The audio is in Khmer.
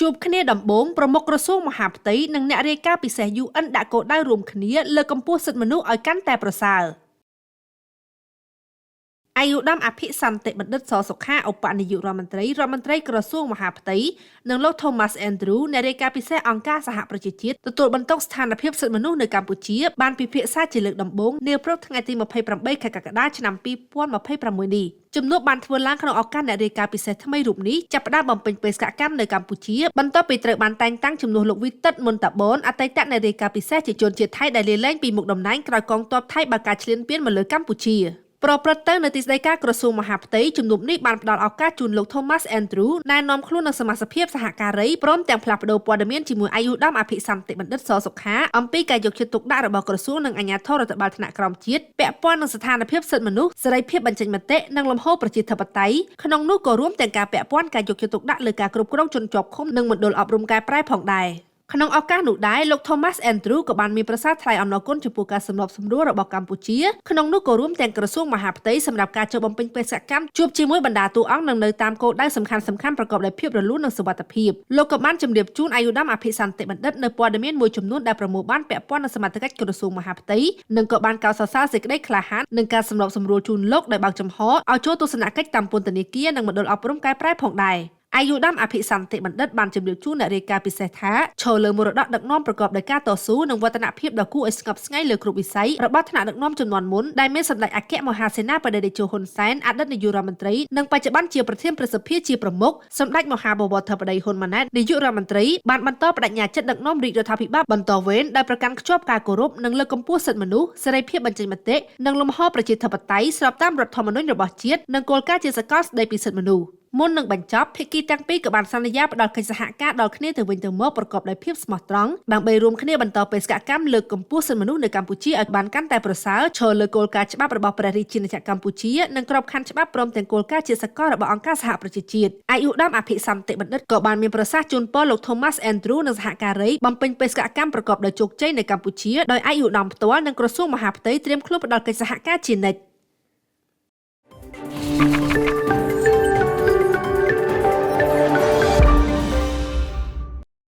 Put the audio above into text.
ជួបគ្នាដំបូងប្រមុខក្រសួងមហាផ្ទៃនិងអ្នករាយការណ៍ពិសេស UN ដាក់គោលដៅរួមគ្នាលើកកម្ពស់សិទ្ធិមនុស្សឲ្យកាន់តែប្រសើរ។ ឯកឧត្តមអភិសន្តិបណ្ឌិតសសុខាឧបនាយករដ្ឋមន្ត្រីរដ្ឋមន្ត្រីក្រសួងមហាផ្ទៃនិងលោក Thomas Andrew អ្នករាយការណ៍ពិសេសអង្គការសហប្រជាជាតិទទួលបន្ទុកស្ថានភាពសិទ្ធិមនុស្សនៅកម្ពុជាបានពិភាក្សាជាលើកដំបូងនាព្រឹកថ្ងៃទី28ខែកក្កដាឆ្នាំ2026នេះ។ ជំនួបបានធ្វើឡើងក្នុងឱកាសអ្នករាយការណ៍ពិសេសថ្មីរូបនេះចាប់ផ្ដើមបំពេញបេសកកម្មនៅកម្ពុជាបន្ទាប់ពីត្រូវបានតែងតាំងជំនួសលោកវិទិតមុនតាបនអតីតអ្នករាយការណ៍ពិសេសជាជនជាតិថៃដែលលាលែងពីមុខតំណែងក្រោយកងទ័ពថៃបើកការឈ្លានពានមកលើកម្ពុជា។ ប្រព្រឹត្តទៅនៅទីស្តីការក្រសួងមហាផ្ទៃជំនួបនេះបានផ្ដល់ឱកាសជូនលោក Thomas Andrew ណែនាំខ្លួននឹងសមាជិកសហការីព្រមទាំងផ្លាស់ប្ដូរព័ត៌មានជាមួយឯកឧត្តមអភិសន្តិបណ្ឌិតសសុខាអំពីការយកចិត្តទុកដាក់របស់ក្រសួងនិងអាជ្ញាធររដ្ឋបាលថ្នាក់ក្រោមជាតិពាក់ព័ន្ធនឹងស្ថានភាពសិទ្ធិមនុស្សសេរីភាពបញ្ចេញមតិនិងលំហប្រជាធិបតេយ្យក្នុងនោះក៏រួមទាំងការពាក់ព័ន្ធការយកចិត្តទុកដាក់លើការគ្រប់គ្រងជនជាប់ឃុំនិងមណ្ឌលអប់រំកែប្រែផងដែរ។ ក្នុងឱកាសនោះដែរលោក Thomas Andrew ក៏បានមានប្រសាសន៍ថ្លែងអំណរគុណចំពោះការសម្របសម្រួលរបស់កម្ពុជាក្នុងនោះក៏រួមទាំងក្រសួងមហាផ្ទៃសម្រាប់ការចូលបំពេញបេសកកម្មជួបជាមួយបណ្ដាតួអង្គនិងនៅតាមគោលដៅសំខាន់ៗប្រកបដោយភាពរលូននិងសុវត្ថិភាព។ លោកក៏បានជម្រាបជូនឯកឧត្តមអភិសន្តិបណ្ឌិតនៅព័ត៌មានមួយចំនួនដែលប្រមូលបានពាក់ព័ន្ធនឹងសមត្ថកិច្ចក្រសួងមហាផ្ទៃនិងក៏បានកោតសរសើរសេចក្តីក្លាហាននិងការសម្របសម្រួលជូនលោកដោយបើកចំហឲ្យចូលទស្សនកិច្ចតាមពន្ធនាគារនិងមណ្ឌលអប់រំកែប្រែផងដែរ។ ឯកឧត្តមអភិសន្តិបណ្ឌិតបានជម្រាបជូនអ្នករាយការណ៍ពិសេសថាឈរលើមរតកដឹកនាំប្រកបដោយការតស៊ូនិងវឌ្ឍនភាពដ៏គួរឲ្យស្ងប់ស្ងាយលើគ្រប់វិស័យរបស់ថ្នាក់ដឹកនាំជំនាន់មុនដែលមានសម្ដេចអគ្គមហាសេនាបតីតេជោហ៊ុនសែនអតីតនាយករដ្ឋមន្ត្រីនិងបច្ចុប្បន្នជាប្រធានព្រឹទ្ធសភាជាប្រមុខសម្ដេចមហាបវរធិបតីហ៊ុនម៉ាណែតនាយករដ្ឋមន្ត្រីបានបន្តបដិញ្ញាចិត្តដឹកនាំរាជរដ្ឋាភិបាលបន្តវេនដោយប្រកាន់ខ្ជាប់ការគោរពនិងលើកកម្ពស់សិទ្ធិមនុស្សសេរីភាពបញ្ចេញមតិនិងលំហប្រជាធិបតេយ្យស្របតាមរដ្ឋធម្មនុញ្ញរបស់ជាតិនិងគោលការណ៍ជាសកលស្តីពីសិទ្ធិមនុស្ស។ មុននឹងបញ្ចប់ភាគីទាំងពីរក៏បានសន្យាផ្ដល់កិច្ចសហការដល់គ្នាទៅវិញទៅមកប្រកបដោយភាពស្មោះត្រង់ដើម្បីរួមគ្នាបន្តបេសកកម្មលើកកម្ពស់សិទ្ធិមនុស្សនៅកម្ពុជាឲ្យបានកាន់តែប្រសើរឈរលើគោលការណ៍ច្បាប់របស់ព្រះរាជាណាចក្រកម្ពុជានិងក្របខ័ណ្ឌច្បាប់ព្រមទាំងគោលការណ៍ជាសកលរបស់អង្គការសហប្រជាជាតិ។ ឯកឧត្តមអភិសន្តិបណ្ឌិតក៏បានមានប្រសាសន៍ជូនពរលោក Thomas Andrew និងសហការីបំពេញបេសកកម្មប្រកបដោយជោគជ័យនៅកម្ពុជាដោយឯកឧត្តមផ្ទាល់និងក្រសួងមហាផ្ទៃត្រៀមខ្លួនផ្ដល់កិច្ចសហការជានិច្ច។